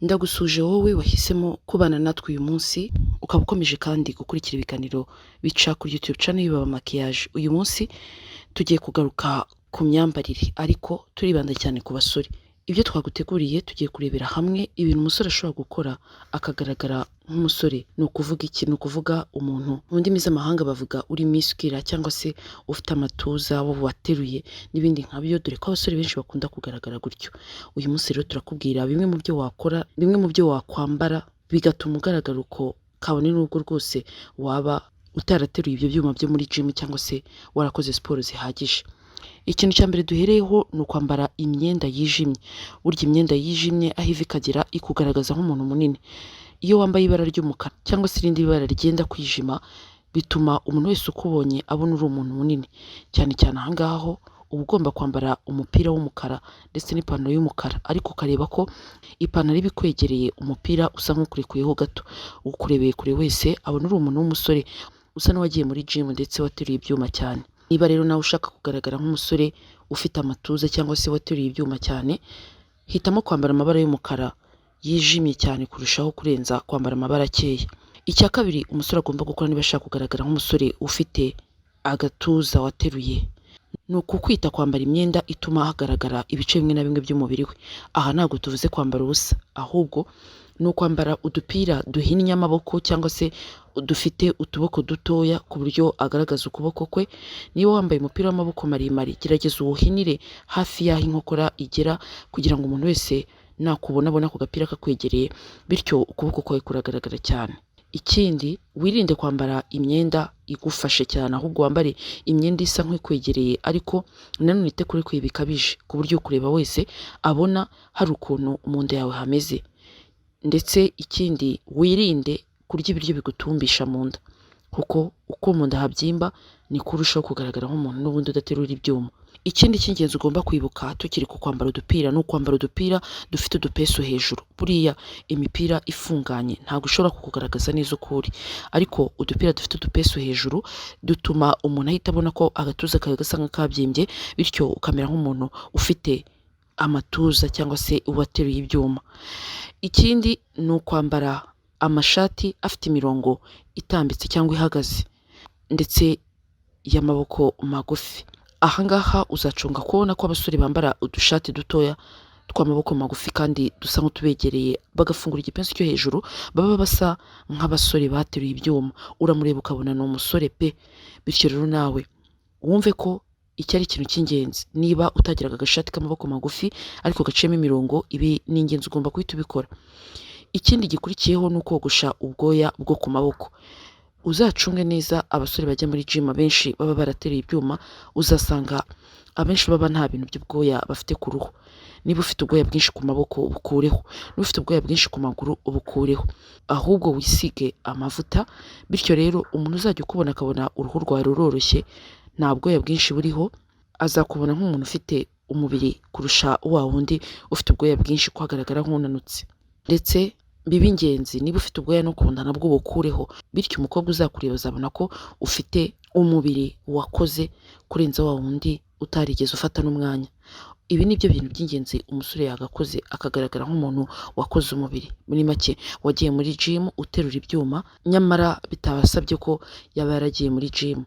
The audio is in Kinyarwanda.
Ndagusuje wowe wahisemo kubana natwe uyu munsi, ukaba ukomeje kandi gukurikira ibiganiro bica kuri YouTube channel y'Ibaba Maquillage. Uyu munsi tugiye kugaruka ku myambarire, ariko turibanda cyane ku basore. Ibyo twaguteguriye, tugiye kurebera hamwe ibintu umusore ashobora gukora akagaragara nk'umusore. Ni ukuvuga iki? Ni ukuvuga umuntu mu ndimi z'amahanga bavuga uri muscular, cyangwa se ufite amatuza, wateruye n'ibindi nkabyo, dore ko abasore benshi bakunda kugaragara gutyo. Uyu munsi rero turakubwira bimwe mu byo wakora, bimwe mu byo wakwambara bigatuma ugaragara uko, kabone n'ubwo rwose waba utarateruye ibyo byuma byo muri gym cyangwa se warakoze siporo zihagije. Ikintu cya mbere duhereyeho ni ukwambara imyenda yijimye. Burya imyenda yijimye aho iva ikagera ikugaragaza nk'umuntu munini. Iyo wambaye ibara ry'umukara cyangwa se irindi bara ryenda kwijima, bituma umuntu wese ukubonye abona uri umuntu munini. Cyane cyane aha ngaha ho uba ugomba kwambara umupira w'umukara ndetse n'ipantaro y'umukara, ariko ukareba ko ipantaro iba ikwegereye, umupira usa nk'ukurekuyeho gato. Ukurebeye kure wese abona uri umuntu w'umusore usa n'uwagiye muri gym ndetse wateruye ibyuma cyane. Niba rero nawe ushaka kugaragara nk'umusore ufite amatuza cyangwa se wateruye ibyuma cyane, hitamo kwambara amabara y'umukara yijimye cyane kurushaho kurenza kwambara amabara akeye. Icya kabiri umusore agomba gukora niba ashaka kugaragara nk'umusore ufite agatuza wateruye, ni ukukwita kwambara imyenda ituma hagaragara ibice bimwe na bimwe by'umubiri we. Aha ntabwo tuvuze kwambara ubusa, ahubwo ni ukwambara udupira duhinnye amaboko cyangwa se dufite utuboko dutoya ku buryo agaragaza ukuboko kwe. Niba wambaye umupira w'amaboko maremare, gerageza uwuhinire hafi y'aho inkokora igera, kugira ngo umuntu wese nakubona abone ako gapira kakwegereye, bityo ukuboko kwawe kuragaragara cyane. Ikindi, wirinde kwambara imyenda igufashe cyane, ahubwo wambare imyenda isa nk'ikwegereye, ariko nanone itakurekuye bikabije, ku buryo ukureba wese abona hari ukuntu mu nda yawe hameze. Ndetse ikindi, wirinde kurya ibiryo bigutumbisha mu nda, kuko uko mu nda habyimba niko urushaho kugaragara nk'umuntu n'ubundi udaterura ibyuma. Ikindi cy'ingenzi ugomba kwibuka tukiri ku kwambara udupira, ni ukwambara udupira dufite udupesu hejuru. Buriya imipira ifunganye ntabwo ishobora kukugaragaza neza uko uri, ariko udupira dufite udupesu hejuru dutuma umuntu ahita abona ko agatuza kawe gasa nk'akabyimbye, bityo ukamera nk'umuntu ufite amatuza cyangwa se uwateruye ibyuma. Ikindi ni ukwambara amashati afite imirongo itambitse cyangwa ihagaze ndetse y'amaboko magufi. Aha ngaha uzacunga kubona ko abasore bambara udushati dutoya tw'amaboko magufi kandi dusa nk'utubegereye, bagafungura igipesu cyo hejuru, baba basa nk'abasore bateruye ibyuma. Uramureba ukabona ni umusore pe! Bityo rero nawe wumve ko iki ari ikintu cy'ingenzi. Niba utagiraga agashati k'amaboko magufi ariko gaciyemo imirongo, ibi ni ingenzi, ugomba guhita ubikora. Ikindi gikurikiyeho ni ukogosha ubwoya bwo ku maboko. Uzacunge neza abasore bajya muri gym, abenshi baba barateruye ibyuma, uzasanga abenshi baba nta bintu by'ubwoya bafite ku ruhu. Niba ufite ubwoya bwinshi ku maboko, bukureho. Niba ufite ubwoya bwinshi ku maguru, ubukureho, ahubwo wisige amavuta. Bityo rero umuntu uzajya ukubona akabona uruhu rwawe ruroroshye, nta bwoya bwinshi buriho, azakubona nk'umuntu ufite umubiri kurusha wa wundi ufite ubwoya bwinshi ko agaragara nk'unanutse. Ndetse biba ingenzi, niba ufite ubwoya no ku nda, nabwo bukureho. Bityo umukobwa uzakureba azabona ko ufite umubiri wakoze kurenza wa wundi utarigeze ufata n'umwanya. Ibi ni byo bintu by'ingenzi umusore yagakoze akagaragara nk'umuntu wakoze umubiri, muri make wagiye muri gym uterura ibyuma, nyamara bitabasabye ko yaba yaragiye muri gym.